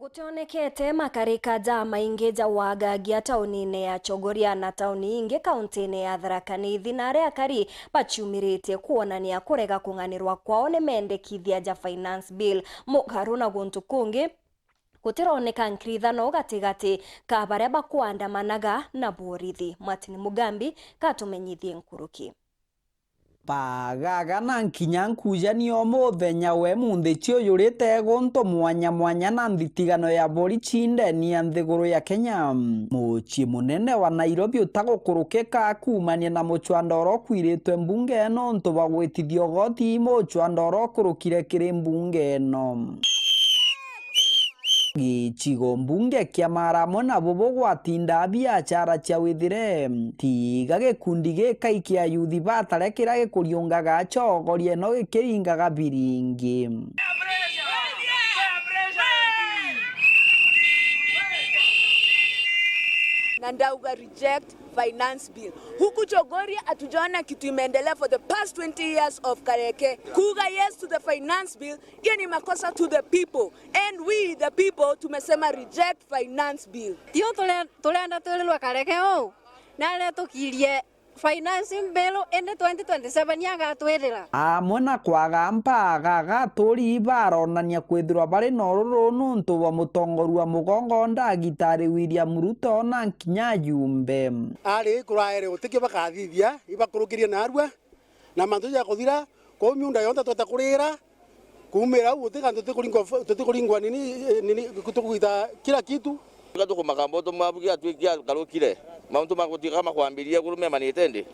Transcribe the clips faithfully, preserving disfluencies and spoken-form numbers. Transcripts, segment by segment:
Gutionekete makarika jamaingi ja wagagia taunine ya Chogoria na tauni ingi kauntine ya Tharaka Nithi, na aria akari baciumiritie kwonania kurega kung'anirwa kwao ni mendekithia ja finance bill. Mugaru na guntu kungi, gutironeka nkirithano gatigati ka baria bakwandamanaga na borithi. Martin Mugambi katumenyithie nkuruki. Pagaga na nkinya nkuja nio muthenya we munthi ciuyurite guntu mwanya mwanya na nthitigano ya borichi ndeni ya nthiguru ya Kenya. Mucii munene wa Nairobi utagukurukika kuumania na mucwandoro ukwiritwe mbunge nontu bwa gwitithia ugoti mucwandoro ukurukire kiri mbunge ino. Gicigo mbunge kia Mara amwe na bubu gwatinda biachara cia withire. Tiga gikundi gikai kia yuthi batare kiria gikuriungaga chogoria ino gikiringaga biringi. Na ndauga reject finance bill. Huku Chogoria hatujaona kitu imeendelea for the past twenty years of Kareke. Kuuga yes to the finance bill, hiyo ni makosa to the people. And we, the people, tumesema reject finance bill. Tio tule-, tulenda twirirwe Kareke uu, na aretukirie finance bill indi twenty twenty-seven agatwirira. Amwe na kwaga mpaa, gaga aturi baronania kwithirwa bari na ururu nuntu bwa mutongoria wa mugongo ndagitari William Ruto na nkinya ajumbe. Ari kuraere utikio bakathithia, ibakurukirie narua, na mantu ja kuthira, kou miunda yonthe tweta kurira, kuumira au, uti gantu tutikuringwa, tutikuringwa nini, nini, tukugita kila kitu. Tiga tukumaka mboto mwabugi atwikia karukire. Mauntu ma gutika makwambiria kurumemanite ndi.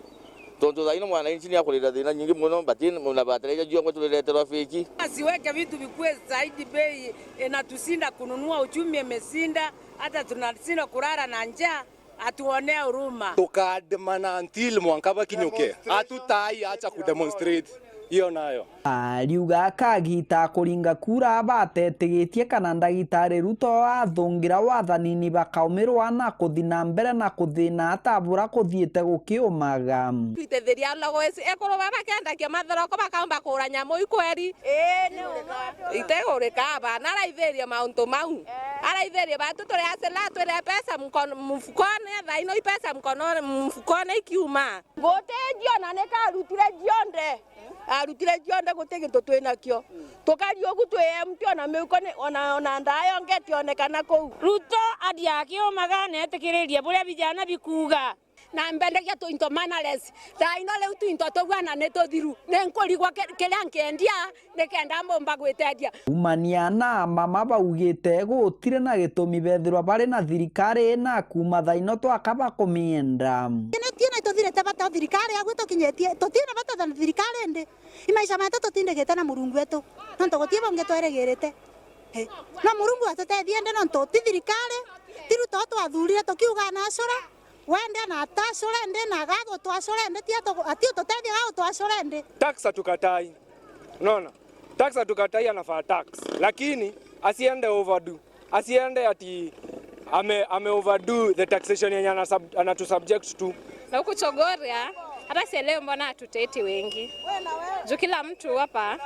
Tontu thaino mwananchi ni akurira thina nyingi muno, but in, na bataraitha jiongo turireterwa feki. Asiweke vitu vikue zaidi bei, inatushinda kununua, uchumi imeshinda, hata tunashinda kurara na njaa. Atuonee huruma. Tukaandamana until mwanka bakinyuke. Hatutai acha kudemonstrate. Hiyo nayo. Ariuga akagita kuringa kura batetigitie kana ndagitari Ruto athungira wathanini bakaumirwa na kuthi na mbere na kuthina atabura kuthiite gukiumaga. Twitithiria logwesi, ekuru baba kendagia mathoroko bakaumba kura nyamu ikweri. Ii, ni uma. Itegurika aba, naraithirie mauntu mau. Araithirie batu turi asila twire pesa mkono, mfukone, thaino i pesa mkono, mfukone ikiuma. Gutijio na nikarutire jionthe. Arutire jionthe, guti gintu twinakio. Tukari ugu twi empty, ona miuko ni, ona, ona ndaa yonge tionekana kuu. Ruto athi akiumaga na etikiririe buria bijana bikuuga. Na mbendagia tuinto mannerless. Thaino riu tuinto tuguana ni tuthiru. Ni nkurigwa ki-, kiria nkiendia, nikenda mbumba gwiteethia. Umania na mama baugite gutire na gitumi bethirwa bari na thirikari na kuuma thaino twaka bakumienda. Ino tio na ituthirite bata thirikari agu tukinyitie, tutina bata than thirikari ndi. I maisha metu tutindigite na Murungu wetu. Nontu guti bungi twerigirite. Eh, no Murungu atutethie ndi nontu ti thirikari, ti Ruto twathurire tukiuga na acura. Wende na atacure ndi na agagutwacure ndi, ti atu-, ati ututethia agagutwacure ndi. Tax hatukatai. Unaona? Tax hatukatai, anafaa tax. Lakini asiende overdo. Asiende ati ame, ame overdo the taxation yenye ana sub-, anatu subject to. Na huku Chogoria, hata sielewi mbona hatuteti wengi. Juu kila mtu hapa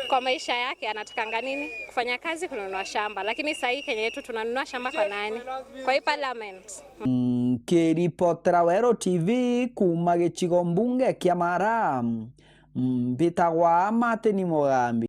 kwa maisha yake anatakanga nini? Kufanya kazi, kununua shamba. Lakini saa hii Kenya yetu tunanunua shamba kwa nani? Kwa hii parliament. Nkiripotera Weru T V kuuma gicigo mbunge kia Mara, mbitagwa Martin Mugambi.